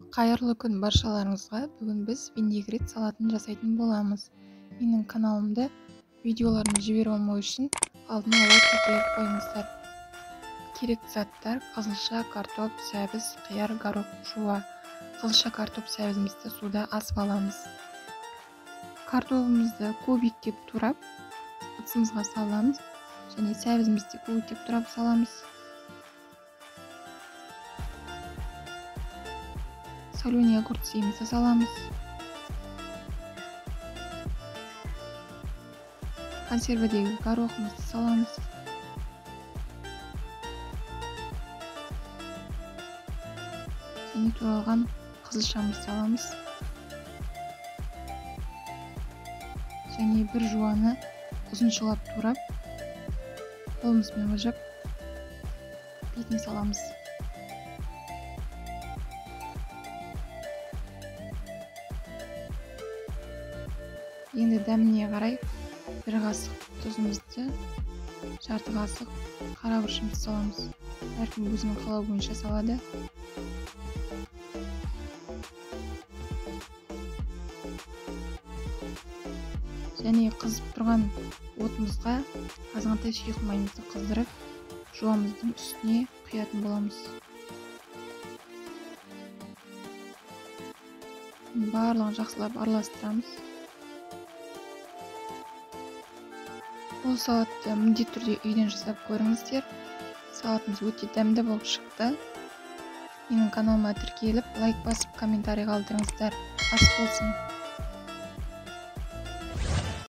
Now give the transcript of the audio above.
Қайырлы күн баршаларыңызға. Бүгін біз винегрет салатын жасайтын боламыз. Менің каналымды видеоларымды жіберіп алмау үшін алдын ала тіркеліп қойыңыздар. Керекті заттар: қызылша, картоп, сәбіз, қияр, горох, жуа. Қызылша, картоп, сәбізімізді суда асып аламыз. Картобымызды кубиктеп турап ыдысымызға саламыз және сәбізімізді кубиктеп турап саламыз. Соленый огурцымызды саламыз. Консервідегі горохымызды саламыз. Және туралған қызылшамызды саламыз. Және бір жуаны ұзыншалап турап, қолымызбен қажап бетіне саламыз. Енді дәміне қарай бір қасық тұзымызды, жарты қасық қара бұрышымызды саламыз. Әркім өзінің қалауы бойынша салады. Және қызып тұрған отымызға азғантай сұйық майымызды қыздырып, жуамыздың үстіне құятын боламыз. Барлығын жақсылап араластырамыз. Бұл салатты міндетті түрде үйден жасап көріңіздер. Салатымыз өте дәмді болып шықты. Менің каналыма тіркеліп, лайк басып, комментарий қалдырыңыздар. Ас болсын.